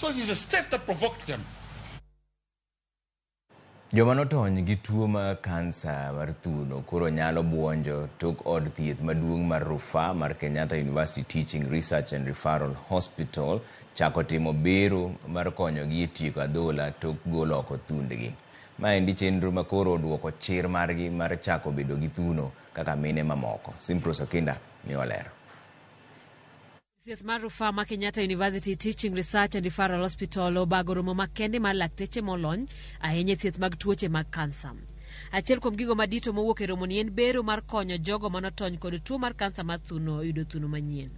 So it is the state that provoked them. Joma notony gi tuo mar kansa mar thuno koro nyalo buonjo tok od thieth maduong' mar rufaa mar Kenyatta University Teaching Research and Referral Hospital chako timo bero mar konyogi e tieko adhola tok golo oko thundgi. Maendi chenro ma koro oduoko chir margi mar chako bedo gi thuno kaka mine mamoko. Simpros Okinda miwa ler. Thieth mar rufaa ma Kenyatta University Teaching Research and Referral Hospital obago romo makende mar lakteche molony ahinya e thieth mag tuoche mag kansa. Achiel kuom gigo madito mowuok e romoni en bero mar konyo jogo manotony kod tuo mar kansa mar thuno yudo thuno manyien.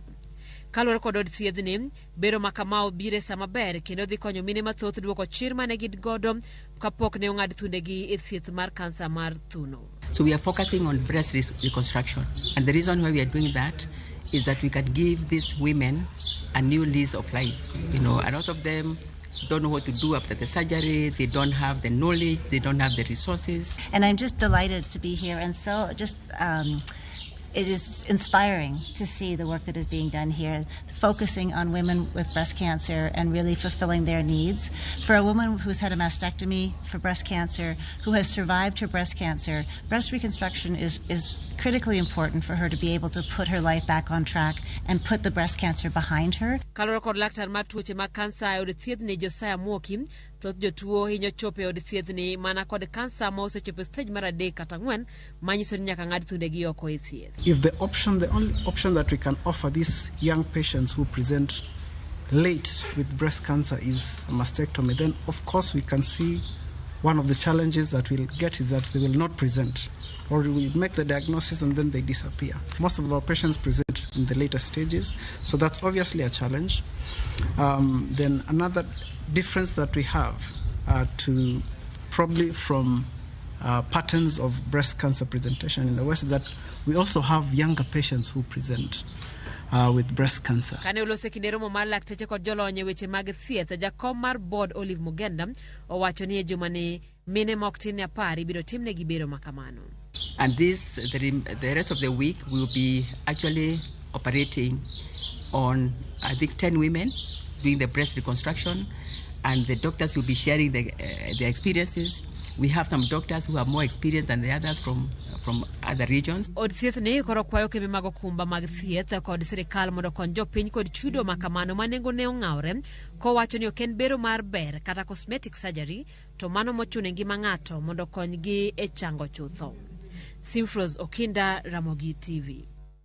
Kaluwore kod od thiedhni, bero ma kama obiro e sama ber kendo dhi konyo mine mathoth duoko chir mane gin godo kapok ne ong'ad thundegi e thieth mar kansa mar thuno. So we are focusing on breast reconstruction. And the reason why we are doing that is that we can give these women a new lease of life. A lot of them don't know what to do after the surgery, they don't have the knowledge, they don't have the resources. And I'm just delighted to be here, and so just it is inspiring to see the work that is being done here, focusing on women with breast cancer and really fulfilling their needs. For a woman who's had a mastectomy for breast cancer, who has survived her breast cancer, breast reconstruction is critically important for her to be able to put her life back on track and put the breast cancer behind her. Kaluwore kod laktar mar tuoche mag kansa e od thiethni Josiah Mwoki, thoth jotuo hinyo chopo e od thiethni mana kod kansa ma osechopo e stage mar adek kata ang'wen manyiso ni nyaka ng'ad thundegi oko e thieth. If the option, the only option that we can offer these young patients who present late with breast cancer is a mastectomy, then of course we can see one of the challenges that we'll get is that they will not present, or we make the diagnosis and then they disappear. Most of our patients present in the later stages, so that's obviously a challenge. Then another difference that we have to probably from patterns of breast cancer presentation in the West is that we also have younger patients who present with breast cancer. Kane oloso e kinde romo mar lakteche kod jolony e weche mag thieth, jakom mar board Olive Mugenda owacho ni e jumani mine ma ok tin ne 10 ibiro timnegi bero ma kamano. And the rest of the week, we will be actually operating on, I think, 10 women doing the breast reconstruction, and the doctors will be sharing their experiences. We have some doctors who have more experience than the others from other regions. Od thieth ni koro kwayo kembe mag okumba mag thieth kod sirikal mondo okony jopiny kod chudo ma kamano ma nengone ong'awre kowacho ni ok en bero mar ber kata cosmetic surgery to mano mochuno e ngima ng'ato mondo okonygi e chango chutho. Simfros Okinda, Ramogi TV.